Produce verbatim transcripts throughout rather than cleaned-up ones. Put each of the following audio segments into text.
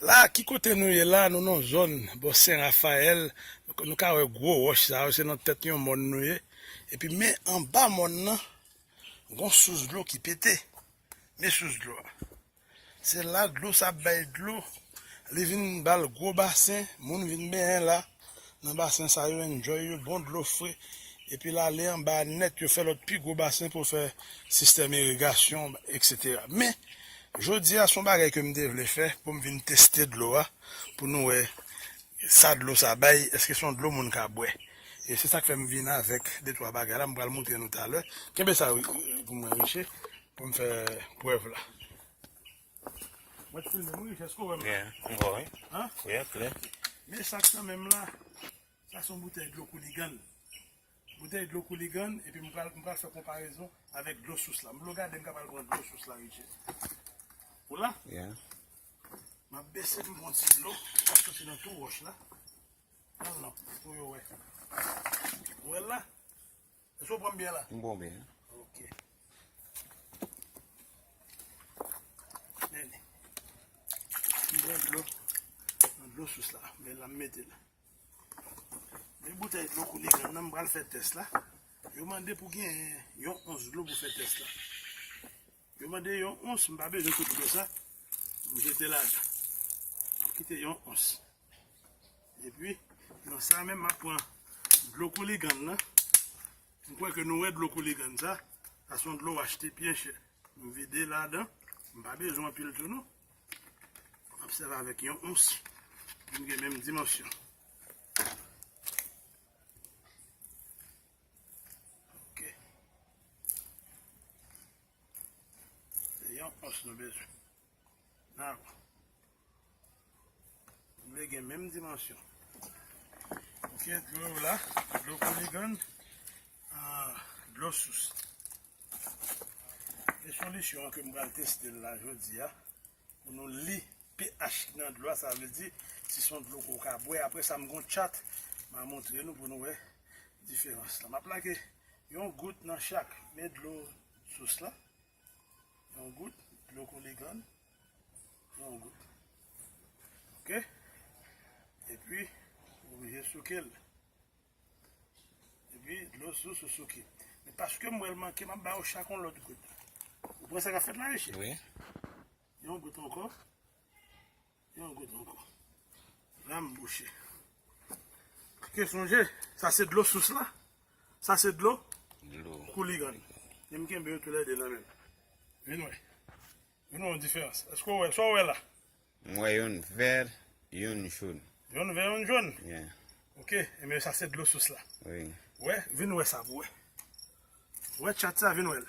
La, ki kote nou ye la? Nou nan zòn bò Sen Rafayèl. Nou ka wè gwo wòch sa yo, se nan tèt yon mòn nou ye. Epi men anba mòn nan, gon sous dlo ki pete. Men sous dlo a. Se la dlo sa ap bay dlo. Li vin ba l gwo basen, moun vin benyen la. Nan basen sa yo enjoy yo, bon dlo fre. Epi l ale anba nèt, yo fè lòt pi gwo basen pou fè sistèm irigasyon, etsetera. Men, jodi a, se yon bagay ke m te vle fè pou m vin teste dlo a, pou nou wè sa dlo sa bay, èske se yon dlo moun ka bwè. E se sa k fè m vin avèk de twa bagay la, m pral montre nou talè. Kenbe sa wi, pou mwen, Riche, pou m fè prèv la. Mwen te filme m, Riche, èske w wè m la? Yeah, m wè, wi. Hein? Wi, klè. Men sa k nan men m la, sa se yon boutèy dlo Kouligann. Boutèy dlo Kouligann, epi m pral, m pral fè konparezon avèk dlo sous la. M vle w gade, m ka pral pran dlo sous la, Riche. Ou la? Yeah. M ap bese m pran ti dlo, paske se nan tou wòch la. Nan, nan, pou yo wè. Ou wè l la? Èske w pran m byen la? M pran w byen. Ok. Men, m pran dlo, nan dlo sous la. Men la, m mete l. Men boutèy dlo Kouligann nan, m pral fè tès la. Yo mande pou gen yon ons dlo pou fè tès la. Yo mande yon ons, m pa bezwen tout dlo sa. M jete ladan. Kite yon ons. Epi, nan sa menm, m ap pran dlo Kouligann nan. M kwè ke nou wè dlo Kouligann sa. Sa se yon dlo w achte byen chè. M vide ladan. M pa bezwen anpil tou non. M ap sèvi avèk yon ons. Pou m gen menm dimansyon. Ok. Se yon ons nou bezwen. Dakò. M vle gen menm dimansyon. Ok, dlo yo la, dlo Kouligann, ah, dlo sous. E solisyon an ke m pral teste l la jodi a, pou nou li pH ki nan dlo a, sa vle di, si se yon dlo ke w ka bwè. Apre sa, m gon chat, m a montre nou pou nou wè diferans la. M ap lage yon gout nan chak, men dlo sous la. Yon gout dlo Kouligann. Yon gout. Ok? Epi, ou oblije souke l. Epi, dlo sous ou souke. Men paske m wè l manke, m ap ba yo chak yon lòt gout. Ou pran sa k ap fèt la, Riche? Wi. Yon gout ankò. Yon gout ankò. La m bouche. Ke sonje, sa se dlo sous la. Sa se dlo Dlo. Kouligann. E m kenbe yo toulède nan men m. Vin wè. Vin wè yon diferans. Èske w wè? Sa w wè la? M wè youn vè, youn jòn. Youn vè, youn jòn? Yeah. Ok, ebyen sa se dlo sous la. Wi. Wè, vin wè sa pou wè. Wè chat sa, vin wè l.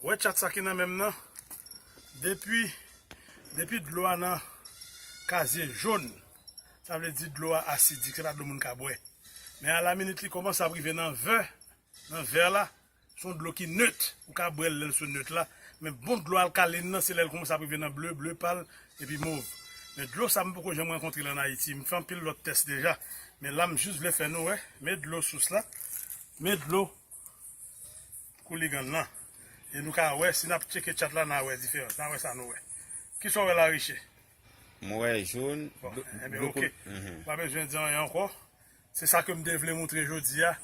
Wè chat sa ki nan men m nan. Depi, depi dlo a nan kazye jòn, sa vle di dlo a asidik, se pa dlo moun ka bwè. Men a la minit li kòmanse ap rive nan vè, nan vè la, se yon dlo ki net. Ou ka bwè l lè l sou net la. Men bon dlo alkalin nan, se lè l kòmanse ap rive nan ble, ble pal, epi mov. Men dlo sa, m poko janm rankontre l ann Ayiti. M fè anpil lòt tès deja. Men la, m jis vle fè nou wè. Men dlo sous la. Men dlo Kouligann nan. E nou ka wè, si n ap tcheke chat la, n a wè diferans. N a wè sa nou wè. Kisa w wè la, Riche? M wè jòn, bon, dlo, ebyen, dlo ok. Koul-, mhm. Pa bezwen di anyen ankò. Se sa ke m te vle montre jodi a.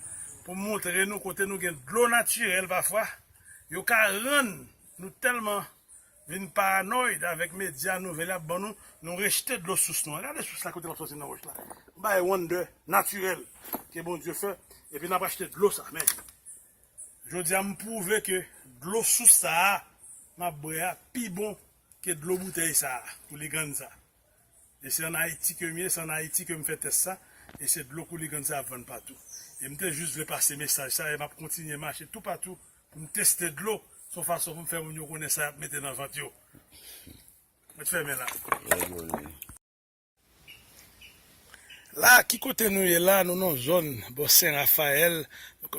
Pou m montre nou kote nou gen dlo natirèl pafwa. Yo ka rann nou tèlman vin paranoid avèk medya nouvèl y ap ban nou, nou rejte dlo sous nou an. Gade sous la kote l ap soti nan wòch la. M bay wonder natirèl ke Bondye fè, epi n ap achte dlo sa. Men, jodi a, m pwouve ke dlo sous sa a, m ap bwè a, pi bon ke dlo boutèy sa a, Kouligann sa. E se ann Ayiti ke m ye, se ann Ayiti ke m fè tès sa, e se dlo Kouligann sa y ap vann patou. E m te jis vle pase mesaj sa, e m ap kontinye mache toupatou pou m teste dlo, se yon fason pou m fè moun yo konnen sa y ap mete nan vant yo. Mwen te fèmen la. Lè yo li. La, ki kote nou ye la? Nou nan zòn bò Sen Rafayèl.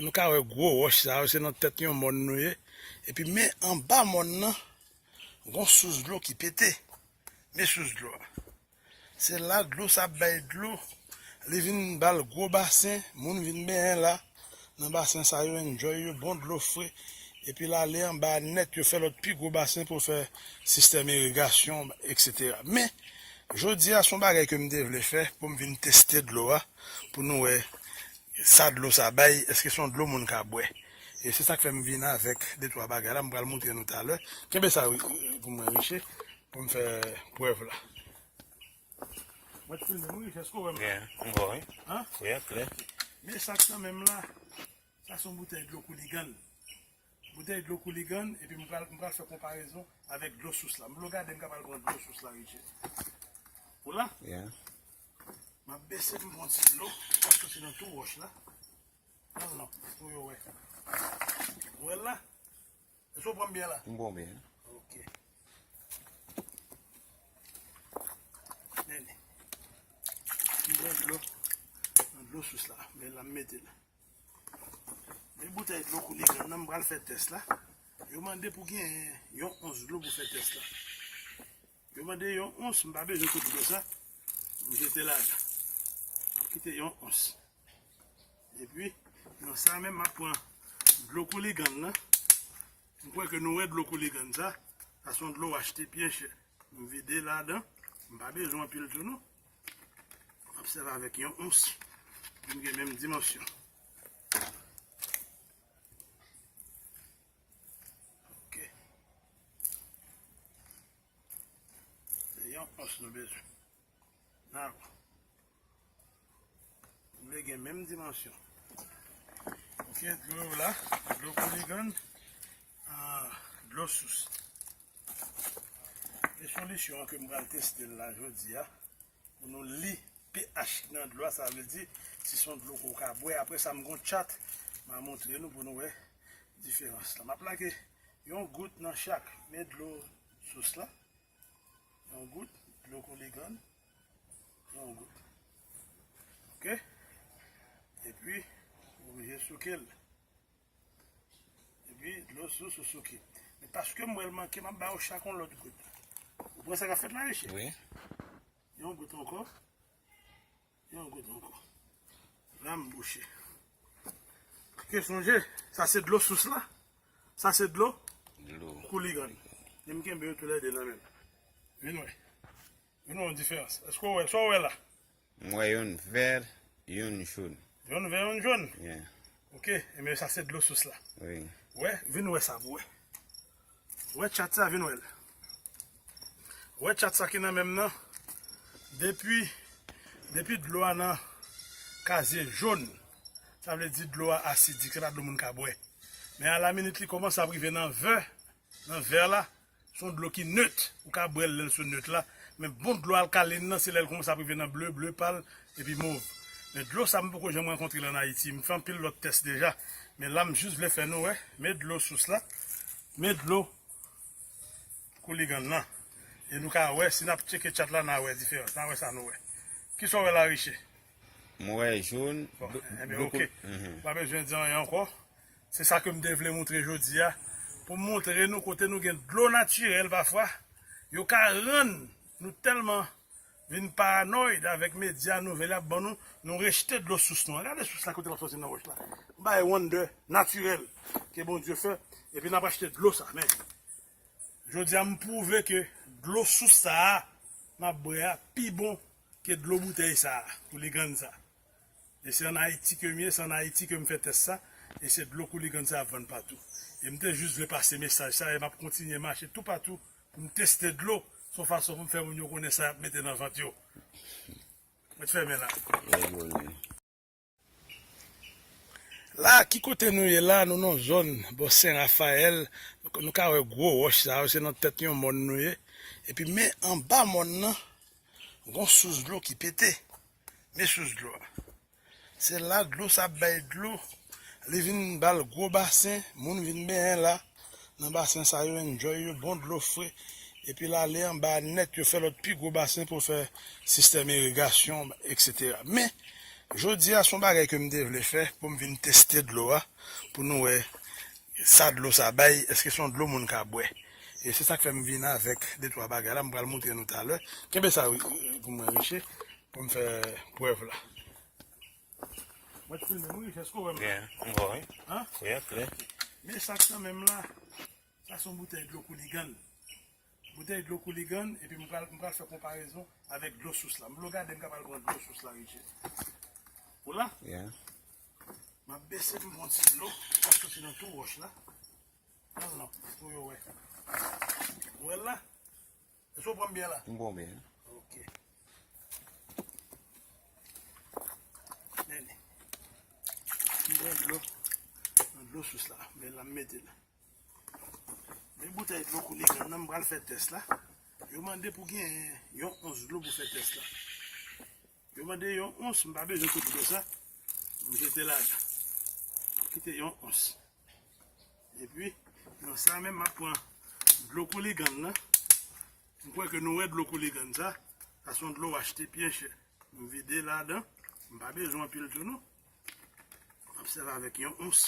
Nou ka wè gwo wòch sa yo, se nan tèt yon mòn nou ye. Epi men anba mòn nan, gon sous dlo ki pete. Men sous dlo a. Se la dlo sa ap bay dlo. Li vin ba l gwo basen, moun vin benyen la. Nan basen sa yo enjoy yo, bon dlo fre. epi l ale anba a nèt, yo fè lòt pi gwo basen pou fè sistèm irigasyon, etsetera. Men, jodi a, se yon bagay ke m te vle fè pou m vin teste dlo a, pou nou wè sa dlo sa bay, èske se yon dlo moun ka bwè. E se sa k fè m vin avèk de twa bagay la, m pral montre nou talè. Kenbe sa wi, pou mwen, Riche, pou m fè prèv la. Mwen te filme m, Riche, èske w wè m la? Byen, m wè, wi. An? Wi, klè. Men sa k nan men m la, sa se yon boutèy dlo Kouligann. Boutèy dlo Kouligann, epi m pral, m pral fè konparezon avèk dlo sous la. M vle w gade, m ka pral pran dlo sous la, Riche. Ou la? Yeah. M ap bese m pran ti dlo, k ap soti nan tou wòch la. Nan, nan, pou yo wè. Ou wè l la? Èske w pran m byen la? M pran w byen. Ok. Men li. M pran dlo. Nan dlo sous la. Men la m mete l. Men boutèy dlo Kouligann nan, m pral fè tès la. Yo mande pou gen yon ons dlo pou fè tès la. Yo mande yon ons, m pa bezwen tout dlo sa. M jete ladan. M kite yon ons. Epi, nan sa menm, m ap pran dlo Kouligann nan. M kwè ke nou wè dlo Kouligann sa. Sa se yon dlo w achte byen chè. M vide ladan. M pa bezwen anpil tou non. M ap sèvi avèk yon ons. Pou m gen menm dimansyon. Ok. Se yon ons nou bezwen. Dakò. M vle gen menm dimansyon. Ok, dlo yo la, dlo Kouligann, ah, dlo sous. E solisyon an ke m pral teste l la jodi a, pou nou li pH ki nan dlo a, sa vle di, si se yon dlo ke w ka bwè. Apre sa, m gon tchat, m a montre nou pou nou wè diferans la. M ap lage yon gout nan chak, men dlo sous la, yon gout, dlo Kouligann, yon gout. Ok? Epi, ou oblije souke l. Epi, dlo sous ou souke. Men paske m wè l manke, m ap ba yo chak yon lòt gout. Ou pran sa k ap fèt la, Riche? Wi. Yon gout ankò. Yon gout ankò. La m bouche. Ke sonje, sa se dlo sous la. Sa se dlo Dlo. Kouligann. E m kenbe yo toulède nan men m. Vin wè. Vin wè yon diferans. Èske w wè? Sa w wè la? M wè youn vè, youn jòn. Youn vè, youn jòn? Yeah. Ok, ebyen sa se dlo sous la. Wi. Wè, vin wè sa pou wè. Wè tchat sa, vin wè l. Wè tchat sa ki nan men m nan. Depi, depi dlo a nan kazye jòn, sa vle di dlo a asidik, se pa dlo moun ka bwè. Men a la minit li kòmanse ap rive nan vè, nan vè la, se yon dlo ki net. Ou ka bwè l lè l sou net la. Men bon dlo alkalin nan, se lè l kòmanse ap rive nan ble, ble pal, epi mov. Men dlo sa, m poko janm rankontre l ann Ayiti. M fè anpil lòt tès deja. Men la, m jis vle fè nou wè. Men dlo sous la. Men dlo Kouligann nan. E nou ka wè, si n ap tcheke tchat la, n a wè diferans. N a wè sa nou wè. Kisa w wè la, Riche? M wè jòn. Bon, dlo, ebyen, dlo ok. Kou-, mhm. Pa bezwen di anyen ankò. Se sa ke m te vle montre jodi a. Pou m montre nou kote nou gen dlo natirèl pafwa. Yo ka rann nou tèlman vin paranoid avèk medya nouvèl y ap ban nou, nou rejte dlo sous nou an. Gade sous la kote l ap soti nan wòch la. M bay wonder natirèl ke Bondye fè, epi n ap achte dlo sa. Men, jodi a, m pwouve ke dlo sous sa a, m ap bwè a, pi bon ke dlo boutèy sa a, Kouligann sa. E se ann Ayiti ke m ye, se ann Ayiti ke m fè tès sa, e se dlo Kouligann sa ap vann patou. E m te jis vle pase mesaj sa, e m ap kontinye mache toupatou pou m teste dlo, se yon fason pou m fè moun yo konnen sa y ap mete nan vant yo. Mwen te fèmen la. La, ki kote nou ye la, nou nan zòn bò Sen Rafayèl, nou ka wè gwo wòch sa yo, se nan tèt yon mòn nou ye. Epi men anba mòn nan, gon sous dlo ki pete. Men sous dlo a. Se la dlo sa ap bay dlo. Li vin ba l gwo basen, moun vin benyen la. Nan basen sa yo enjoy yo, bon dlo fre. Epi l ale anba a nèt, yo fè lòt pi gwo basen pou fè sistèm irigasyon, etsetera. Men, jodi a se yon bagay ke m te vle fè pou m vin teste dlo a, pou nou wè sa dlo sa bay, èske se yon dlo moun ka bwè. E se sa k fè m vin avèk de twa bagay la, m pral montre nou talè. Kenbe sa wi, pou mwen, Riche, pou m fè prèv la. Mwen te filme m wi, èske w wè m la? Byen, m wè wi. An? Wi, klè. Men sa k nan men m la, sa se yon boutèy dlo Kouligann. Boutèy dlo Kouligann, epi m pral, m pral fè konparezon avèk dlo sous la. M vle w gade, m ka pral pran dlo sous la, Richie. Ou la? Yeah. M ap bese m pran ti dlo k ap soti nan tou wòch la. Nan, nan, pou yo wè. Ou wè l la? Èske w pran byen la? M pran byen. Ok. Men, m pran dlo, nan dlo sous la. Men la, m mete l. Men boutèy dlo Kouligann nan, m pral fè tès la. Yo mande pou gen yon ons dlo pou fè tès la. Yo mande yon ons, m pa bezwen tout dlo sa. M jete ladan. M kite yon ons. Epi, nan sa menm, m ap pran dlo Kouligann nan. M kwè ke nou wè dlo Kouligann sa. Sa se yon dlo w achte byen chè. M vide ladan. M pa bezwen anpil tou non. M ap sèvi avèk yon ons.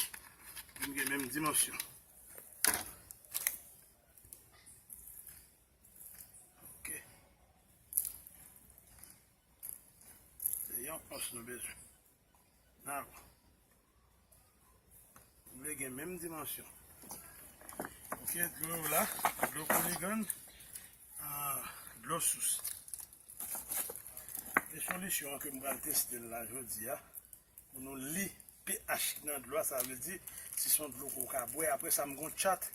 Pou m gen menm dimansyon. Ok. Se yon ons nou bezwen. Dakò. M vle gen menm dimansyon. Ok, dlo yo la, dlo Kouligann, ah, dlo sous. E solisyon an ke m pral teste l la jodi a, pou nou li pH ki nan dlo a, sa vle di, si se yon dlo ke w ka bwè, apre sa, m gon chat,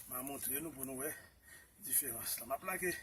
m a montre nou pou nou wè diferans la. M ap lage